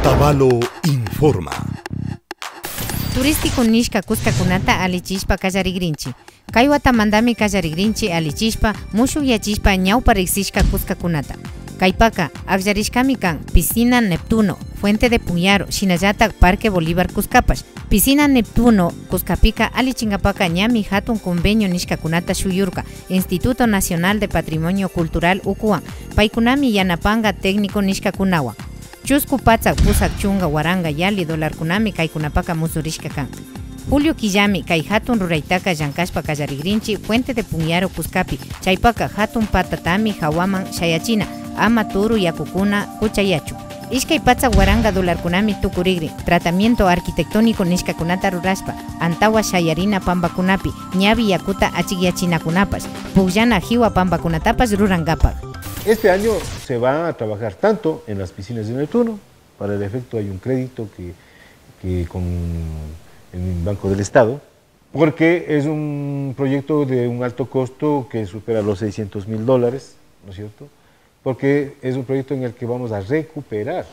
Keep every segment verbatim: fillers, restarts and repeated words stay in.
Otavalo informa. Turístico nishka kuskakunata allichishpa kallarigrinchi. Kay watamandami kallarigrinchi allichishpa, mushukyachishpa ñawpa riksishka kuskakunata. Kaypaka akllarishkami kan Piscina Neptuno, Fuente de Puñaro, shinallatak Parque Bolívar kuskapash. Piscina Neptuno kuskapika allichinkapaka ñami hatun convenio nishkakunata shuyurka Instituto Nacional de Patrimonio Cultural ukuwan. Paykunami yanapanka técnico nishkakunawan. Chusku patsak pusak chunka waranka yalli dólarkunami kaykunapaka musurishka kan. Julio killami kay hatun ruraytaka llankashpa kallarigrinchi Fuente de Puñaro kuskapi, chaypaka hatun patatami hawaman shayachina, ama turu yakukuna kuchayachun. Ishkay patsak waranka dólarkunami tukurigrin tratamiento arquitectónico nishkakunata rurashpa, antawa shayarina pampakunapi ñawi yakuta achikyachinakunapash, pukllana hiwa pampakunatapash rurankapak. Este año se va a trabajar tanto en las piscinas de Neptuno, para el efecto hay un crédito que, que con el Banco del Estado, porque es un proyecto de un alto costo que supera los seiscientos mil dólares, ¿no es cierto? Porque es un proyecto en el que vamos a recuperar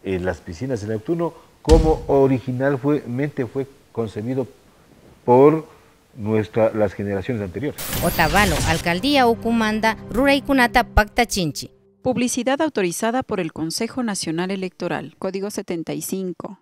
eh, las piscinas de Neptuno como originalmente fue concebido por nuestra, las generaciones anteriores. Otavalo, alcaldía ukumanda ruraykunata paktachinchi. Publicidad autorizada por el Consejo Nacional Electoral, Código setenta y cinco.